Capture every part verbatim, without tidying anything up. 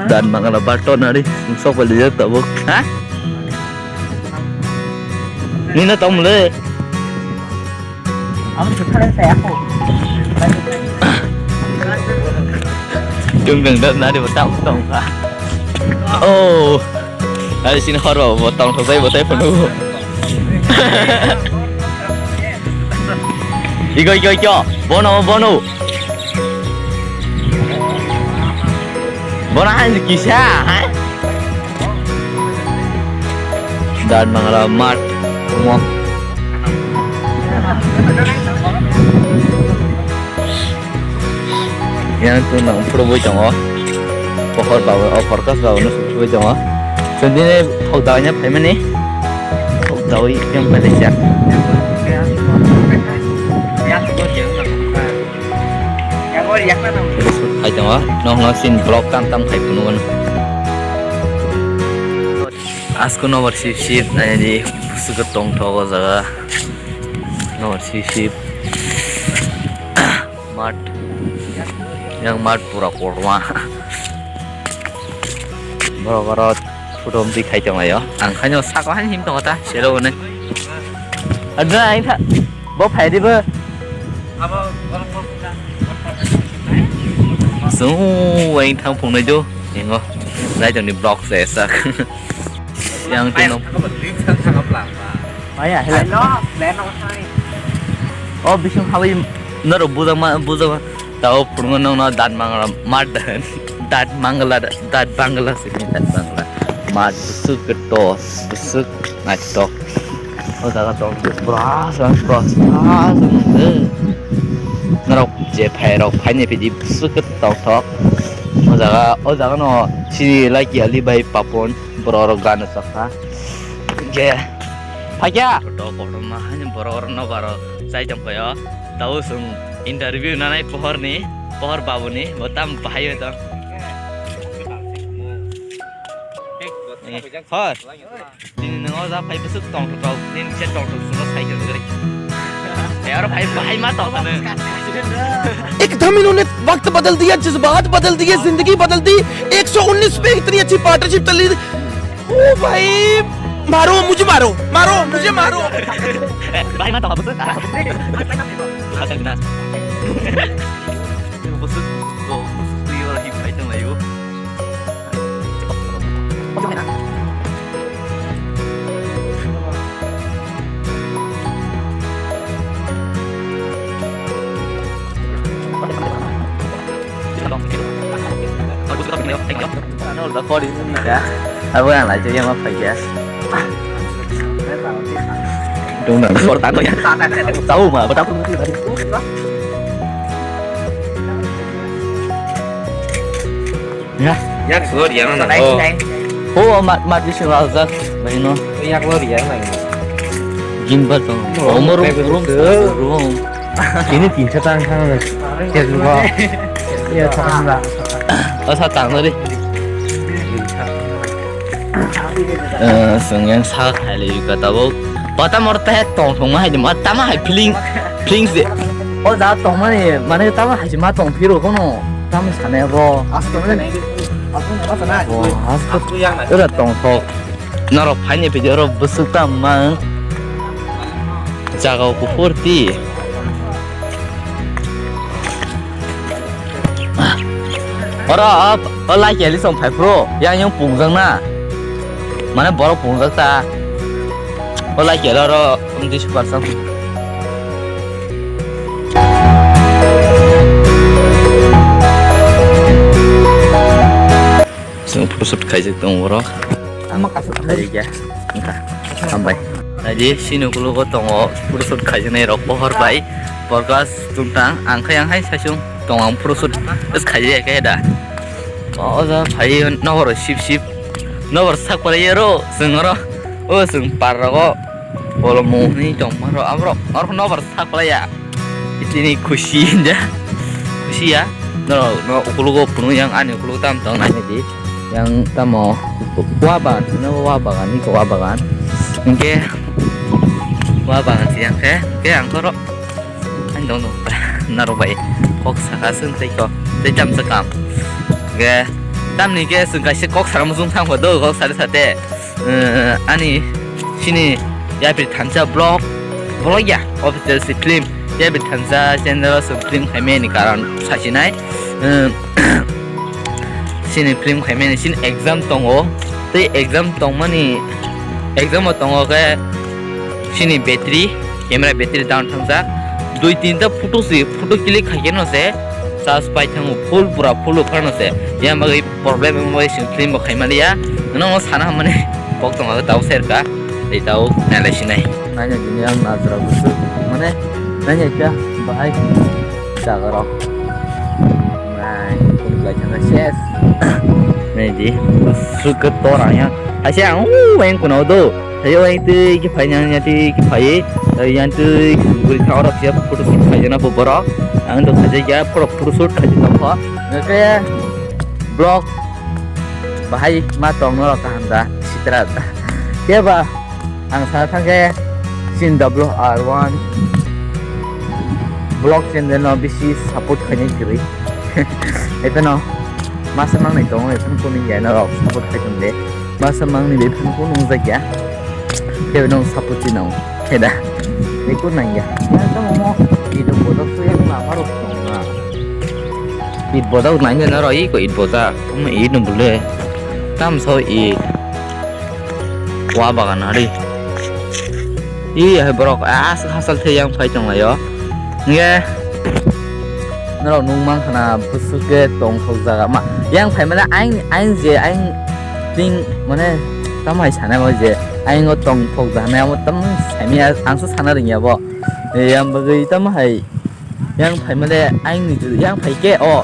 Dan mangala bato nari, sok bali ya tabuk. Ha? Nina tom le. Ang sutra saya aku. Tung tung dan nari batang tong ka. Oh. Nari sini horo batang to sai batai punu. Igo, igo, igo. Bono, bono. Bono han kisa, ha? Dan mangala mat. Mo. Yang tu nang pura bui tongo. Pohor babu, oh, forecast babu no pura bui tongo. Sendiri thok dawai nya phaimani. Thok dawai yang pada siya. Hai tongo, nong no sin vlog tam tam khai phunu. Asko nobar sip sip nai di, suka tong thok o jaga. Nobar sip sip. Mat. Yang mat pura korma. Borok oro photo mtwi khai tonglaio. Ang khaino saka haino him tongo ta, sero hwnwi. Adra, ang tha-, bo phai di bo. Sung, ang thang phungnai jo. Ingo. Nai tongni vlog se sak. Yang tino. Maya, hello. Oh, bising hawi norok bujama, bujama. Tao phungo nongno dat mangla, mat dat mangla, dat bangla sini dat bangla. Mat busuk ketos, busuk naitok. O jaga tong bura sang bura sang. Norok je phai rok phaini pidi busuk ketok tok. O jaga, o jaga no sini laki ali bai papon. Borok rok gana sakha. Ge. Phakya. Kotor kotor ma haino borok rok no baro chai tong phaio. Tao sung interview nanai pohor ni, pohor babu ni, bo tam bahai tong. Eh, hor. Tini nang o ja phai besuk tong tong. Tini kisa tong tong suno sai tong gari. Eh, aro phai bahai ma tong tong. एकदम इन्होंने वक्त बदल दिया, जज्बात बदल दिए, जिंदगी बदल दी। एक सौ उन्नीस पे इतनी अच्छी पार्टनरशिप चल रही थी। ओ भाई, मारो, मुझे मारो, मारो, मुझे मारो। Bahai ma tong busuk. Busuk, busuk tu yo lagi phai tong layo. Abo ang lai jaya ma phai ya. Dong nang sor tano ya. Tahu ma, apa tahu? Ya. Yak lo riang na. Oh, mat mat di sini lazat. Baino. Yak lo riang na. Gimbal tong. Oh, Omor rum rum. Ini tinta tang tang. Kerja. Ya tang lah. Asa tang tadi. Eh, seng yang sak hai le ka tabok. Bata mor te tong tong ma hai de ma tama hai feeling, feelings de. O da tong mani, mane tama hai ma tong phiro kono. Tama sane bo. As tong mani. As tong mani. Bo, as tong. Ora tong thok. Norok phaini video rok bwswk tamo mang. Jaga o kuphur ti. Oro o, o laikya lisong phai phuru yang yang pungjak na. Mane borok pungjak ta. O laikya oro tong di super sam. Chwng photoshoot khaijak tongo borok. Ama kaisa khaijak ya. Wngkha. Hambai. Naidi, sini ukologo tongo photoshoot khaijaknai rok pohor bai. Borok tungtang, ang khai, ang khai saichung tongo, ang photoshoot is khaijak ya khe da. O jaga phai nokbar sip sip. Nokbar sak palai ro, chwng oro. O chwng par rogo. Bolong mung hwnwi tongma rok, aborok, aborok nokbar sak palai ya. Itini khusi hinja. Khusi ya. Norok no ukologo phunuk yang ani ukologo tam tong nai di. Yang tamo wa bagan, no wa bagan, ni wa bagan. Hingke wa bagan si yang khe, hingke ang koro. Ang dong dong. Narok bai. Kok saka sung tei ko. Tei tam sakam. Hingke Tamni khe chwng kaisa kok sana muchung thang pho do, kok sade sade, eh, ani chini yapri thansa vlog, vlog ya, official si film, yapri thansa channel o chwng film khaimani karon sasinai, eh, chini film khaimani chini exam tongo, tei exam tongmani, exam o tongo khe chini battery, camera battery down thangjak, dui tinta photo si, photo click khaikhe no se charge pai thango, full pura full o phano se, yang bagwi problem wngwi chwng film bo khaimaliya. Nono sana hamani kok tongkha tau serka, tei tau nailai sinai. Naina dini ang najra busu, mane naina kya bahai jaga rok. Nai, kung lai thangkha ses. Nai di, busu ke tor ang ya. Haise ang u yang kunau do. Hayo yang twi ke phai yang yang twi ke phai. Yang twi guri kha orok ya photo shoot khaijana bo borok. Ang do khaijak ya photo, photo shoot khaijak tongkha. Ke vlog bahai ma tong norok kaham da sitra da. Khe ba ang sana thangkhe chin W R one vlog channel no bisi support khainai kwrwi. Ephano masa mangnai tongo, ephano kunu ya norok support khai tong de. Masa mangni de ephano kunu wngjakya. Khe no support chinao. Khe da. Eko nangya. Ya tamo mo. Ido bodo su yang lama rok tong na. It bodo nangya na roi ko it boda. Mo it no bule. Tam so it. Wa bagan hari. I hai borok as hasal the yang phai tong layo. Nge. Norok nung mang khana busuk ke tong thok jaga ma. Yang phai mane aing, aing je aing ting mane tam hai sana mo je aing o tong thok jaga na mo tam sai mi ang sa sana ring ya bo. Yang bagwi tam hai. Yang phai male aing ni ju, yang phai ke o.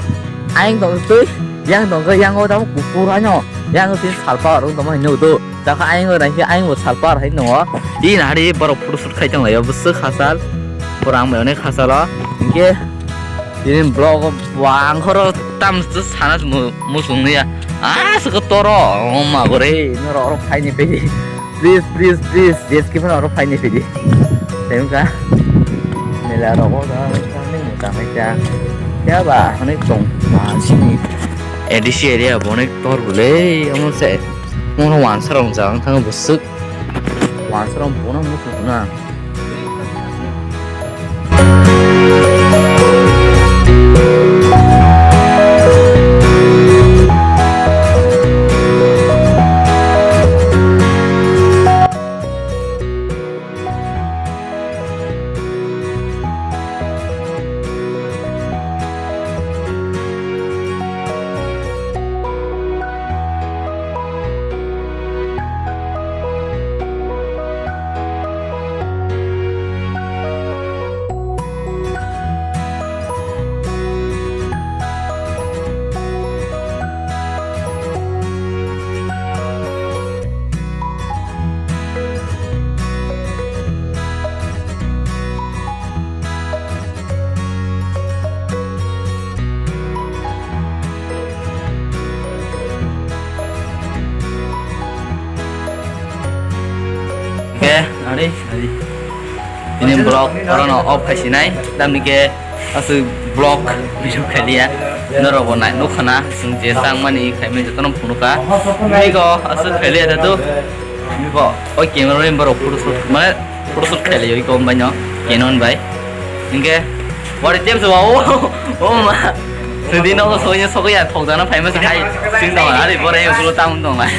Aing tong twi, yang tong ke yang o tamo kuphur haino. Yang o tin salpa rung tamo haino do. Jakha aing o nai ke aing o salpa hai no. I na hari borok photo shoot khai tong lai o bwswk khasal. Borok ang bai onek khasal o. Hinkhe tini vlog o bwang khoro tam sana mu-, muchung ya. Ah, soko toro. O ma gore, norok oro phai ni pedi. Please, please, please, J S K phano oro phaini phidi. Tengka. Mela rogo da, da, ni mota mai ta. Ya ba, hone tong, ma, sini. A D C area bo hone tor bole, amo se. Mo no wansa rong jang thang busuk. Wansa rong bono musu na. Khe, nari, nari. Ini vlog orono off khai sinai, tamni khe aswk vlog video khai liya. Norok bo nai nukha na, chwng je tangmani khaimani jotono phunukha. Ini ko aswk khai liya da tu. Ini ko, oi camera ni borok photo shoot, mane photo shoot khai liya, oi ko bai no, Canon bai. Hinkhe, what a team so, oh, oh ma. Sidi no so ya, so ya, thok jana phai masa hai. Sing dong, ari bore ulo tang dong lai.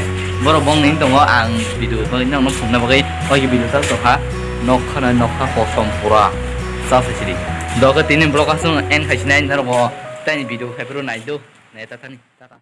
Borok bong ning tongo, ang video bagwi nokno phunukna bagwi, oi video chal tokha. Nokha na nokha kosom pura. Sa sa sidi. Doka tini vlog aswk end khai sinai norok bo. Tini video khai phuru nai do. Neta thani. Tata.